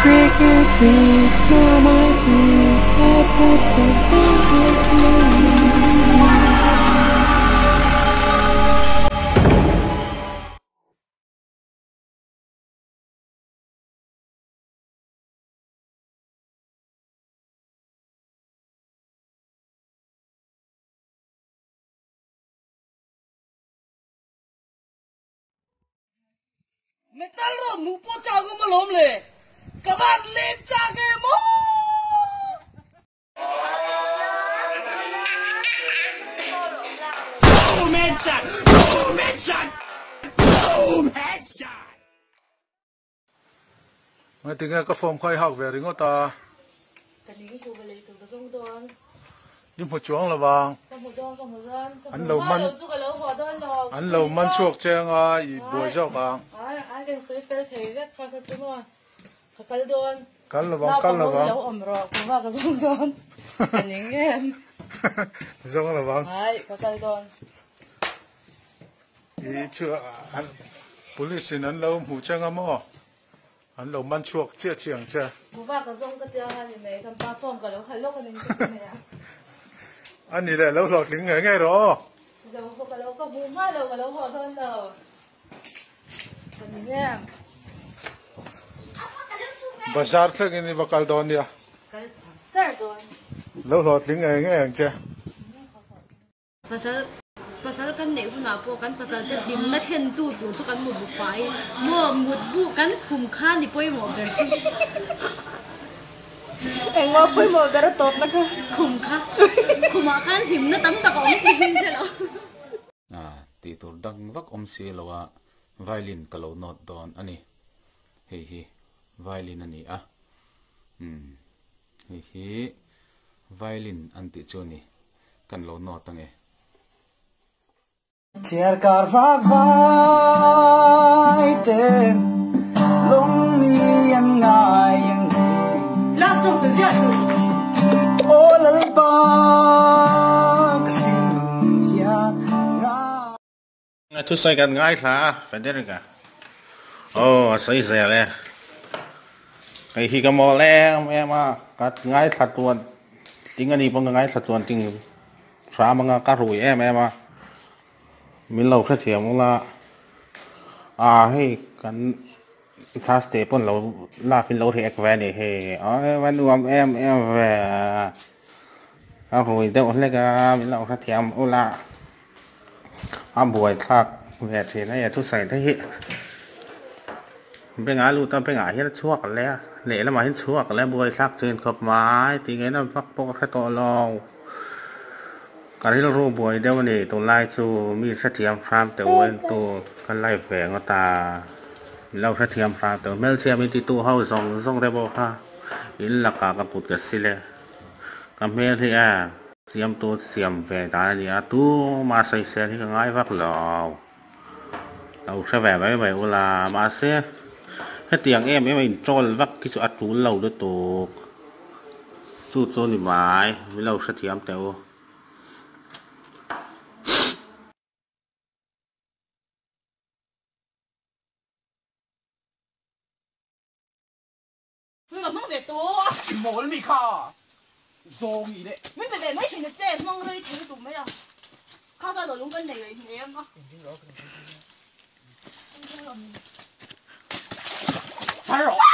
Trick or treat, smell my feet, I've got something to eat. Metal rawn hmuh pawh chak awm alawm le, ka van let chak em aw! Boom headshot! Boom headshot! Boom headshot! Ngatinge ka form kha i hak ve ringawt a. Ka ning ku va lei tur ka zawng dawn. I hmu chuang lo vang. Ka hmu dawn ka hmu dawn. Ka An hmu lo hma man lo chu ka lo haw dawn lo. An lo man chhuak che anga i buai zawk ang. Ai ai ka insawi fel thei vek kha ka chu maw. Ka kal dawn. Kal lo vang kal lo vang. Naupang ho lo awm rawh ku va ka zawng dawn. Ka ning em. Zawng lo vang. Ai ka kal dawn. I chu police in an lo hmu che anga maw. An lo man chhuak chiah chiah ang che. Kuva ka zawng ka tia nga ni mai, kan pa form ka lo khalh lawk a ning chu ka nei a. A ni leh, lo hlawhtling ngei ngei rawh aw. Lo haw ka lo ka hmu hma lo, ka lo haw dawn lo. Ka ni em. Bazar thlengin i va kal dawn nia. Kal char char dawn. Lo hlawhtling ngei ngei ang che. Pasal pasal kan neih hunah pawh kan pasal te hlimna thlentu tur chu kan mut bu fai maw mut bu kan khum kha ni pawimawh ber chu. Engmaw pawimawh ber a tawpna kha. Khum kha khumah khan hlimna tam tak a awm tih hi hre lo. Tih tur dang vak awm si lo a, violin ka lo note dawn a ni. Hei hi violin a ni a, umm hei hi violin an tih chu a ni. Kan lo nawt ange. Thliar kar vak vai te lung mi an ngai ang nge. Lak sawng sa ziah chu. Aw Lalpa ka hringnun hian ngai. Thusawi kan ngaithla a Federica aw a sawi zel e kei hi ka mawl em em a ka ngaithla tuan tling a ni pawn ka ngaithla tuan ting hram anga ka rui em em a min lo hrethiam ula a hei kan Thursday pawn lo lak in lo react ve a ni hei aw va nuam em em ve a rui deuh hlek a min lo hrethiam ula. A buai thlak ve thin a, thusawi te hi bengah a lut a bengah hian a chhuak leh a lehlamah hian chhuak leh a buai thlak thin khawp mai tih ngei na vak pawh ka hre tawh lo ka rilru buai deuh a ni tunlai chu mi hrethiam hram teh u entu ka live ve ngawt a min lo hrethiam hram teh u hmelchhia min titu ho zawng zawng te pawh kha in lakah ka kut ka sil e ka hmel hi a. Siamtu siam ve dan a ni a, tuma sawisel hi ka ngai vak lo. Lo hre ve mai mai ula, mahse hetiang em em a in troll vak hi chu a tul lo lutuk. Chu chu ni mai, min lo hrethiam teh u. I mawl mi kha zawng i leh. Min pe ve mai thin a che, hmang rei thei lutuk mai a. Kha kha lo lung kan nei rei hnem a. Chhar rawh.